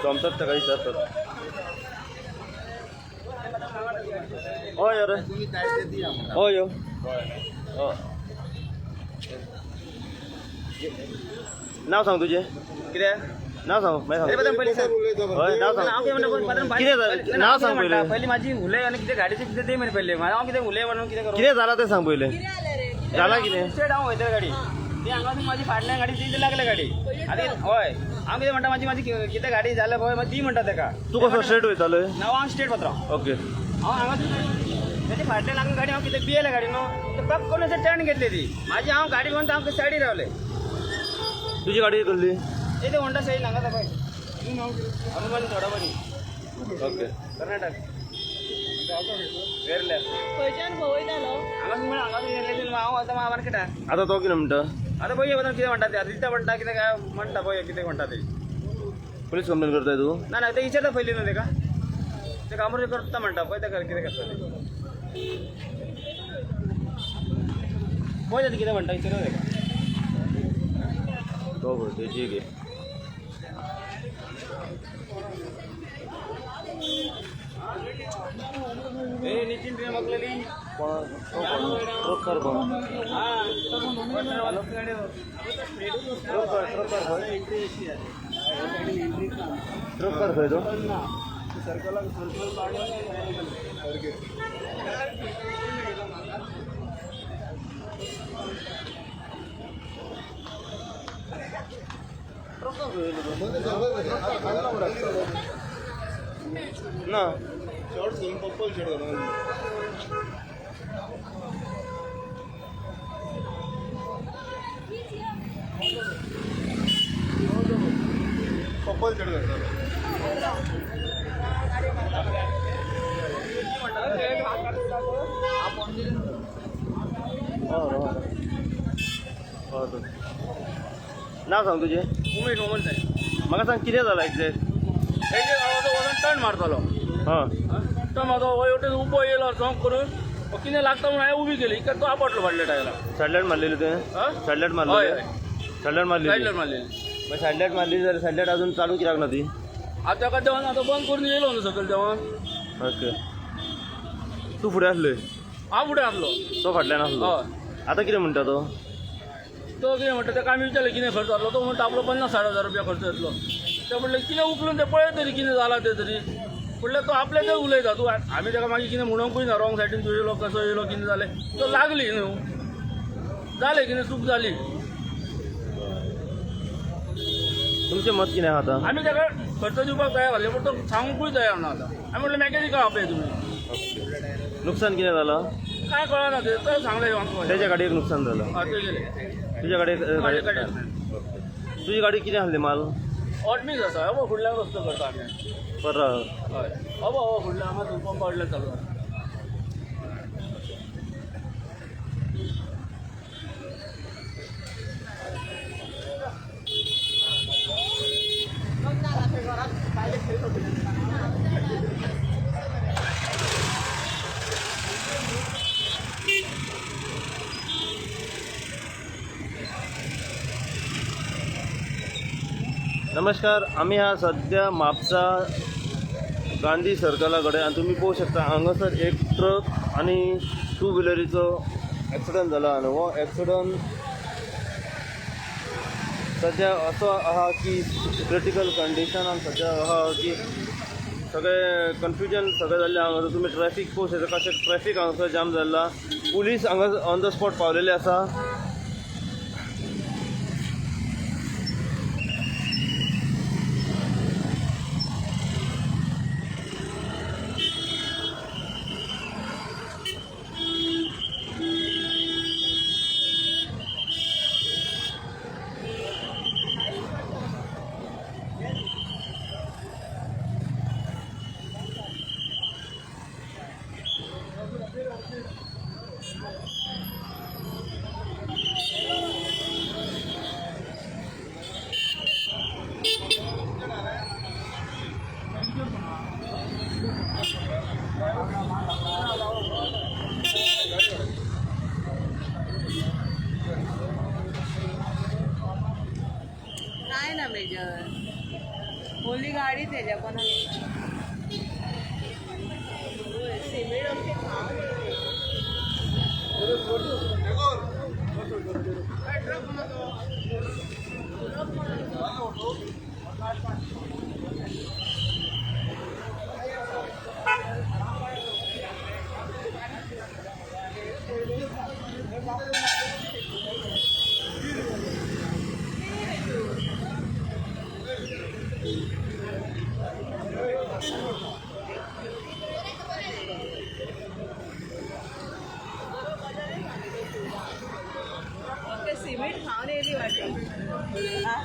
जमतात ताका विचारतात. हय अरे हय यो. नांव सांग तुजें. कितें नांव सांग मागीर सांग. हय नांव सांग. कितें जालें नांव सांग पयलें. पयलीं म्हाजी उलय आनी कितें गाडयेचें कितें ते मरे पयलें हांव कितें उलय म्हणून कितें करूं. कितें जालां तें सांग पयलें. जालां कितें? स्ट्रेट हांव वयताले गाडी ती हांगा म्हाजी फाटल्यान गाडी ती लागले गाडी आनी हय हांव कितें म्हणटा म्हाजी म्हाजी कितें गाडी जाल्या पळय मागीर ती म्हणटा तेका. तूं कसो स्ट्रेट वयतालो? ना हांव स्ट्रेट वतलो. ओके. हांव हांगा तेजे फाटल्यान लागून गाडी हांव कितें पियेले गाडी न्हू ते पक करून अशें टर्न घेतली ती म्हाजी. हांव गाडी घेवन हांव सायडीर रावले. तुजी गाडी कसली? ते होंडा सायड हांगा पळय हनुमान थोडा बरी. ओके. कर्नाटक वेरल्या खंयच्यान भोंवयतालो हांगासून म्हणल्यार हांगासून गेल्ले हांव वता मार्केटाक. आतां तो कितें म्हणटा? आतां पळय वता कितें म्हणटा ते. आतां दिता म्हणटा कितें काय म्हणटा पळय कितें म्हणटा ते. पुलीस कंप्लेन करताय तूं? ना ना ते विचारता पयलीं न्हू तेका. ते कामूर करता म्हणटा पळय तेका कितें करता ते. पळय तें कितें म्हणटा विचारता तेका. तो पळय तेजी घे. ए नितीन तुवें बगलेली ट्रक कोण? ट्रक कार खंय तो? ना शॉर्ट्स घालून पर्पल शर्ट घालून. पर्पल शर्ट घालतालो. नांव सांग तुजें. उमेश मोमन साहेब. म्हाका सांग कितें जालां एक्झॅक्ट? वचून टर्न मारतलो. हां टर्न मारतो वटेन उबो येयलो चौक करून कितें लागता म्हणून हांवें उबी केली तो आपटलो फाटल्या टायराक. सायडलायट मारलेली तुवें? सायडलायट मारलेली? सायडलायट मारलेली. सायडलायट मारलेली. मागीर सायडलायट मारली जाल्यार सायडलायट अजून चालू कित्याक ना ती? आतां ताका देंवन आतां बंद करून येयलो न्हू सकयल देंवन. ओके. तूं फुडें आसले? हांव फुडें आसलो. तो फाटल्यान आसलो. हय. आतां कितें म्हणटा तो? तो कितें म्हणटा ताका आमी विचारलें कितें खर्च जातलो. तो म्हणटा आपलो 50-60 हजार रुपया खर्च येतलो. ते म्हणलें कितें उखलून ते पळय तरी कितें जालां तें तरी. म्हणल्यार तो आपलें तें उलयता. तूं आमी ताका मागीर कितें म्हणोंकूय ना रॉंग सायडीन तूं येयलो कसो येयलो कितें जालें. तो लागली न्हू जालें कितें चूक जाली. तुमचें मत कितें आहा आतां? आमी ताका खर्च दिवपाक तयार आसले पूण तो सांगूंकूय तयार ना. आतां आमी म्हणलें मॅकॅनिका आपय तुमी. नुकसान कितें जालां? कांय कळना तें तो सांगलें आमकां. तेच्या गाडयेक नुकसान जालां? हय तें गेलें. तुज्या गाडयेक? तुजी गाडी कितें आसली माल? ऑटमीस आसा. अबो फुडल्यान रस्तो करता आमी. पर्रा? हय अबो अबो फुडल्यान हांगा पंपा कडल्यान चालू आसा. नमस्कार. आमी हा सध्या म्हापसा गांधी सर्कला कडेन आनी तुमी पळोवंक शकता हांगासर एक ट्रक आनी टू व्हिलरीचो एक्सिडंट जाला आनी हो एक्सिडंट सध्या असो आहा की क्रिटिकल कंडिशनान सध्या आहा की सगळें कन्फ्युजन सगळें जाल्लें हांगासर. तुमी ट्रॅफीक पळोवंक शकता कशें ट्रॅफीक हांगासर जाम जाल्ला. पुलीस हांगा ऑन the spot पावलेले आसा. ओली गाडी तेज्या पण. सिमेंट अख्खे खावन येयले. अख्खे सिमेंट खावन येयली वाटे हा.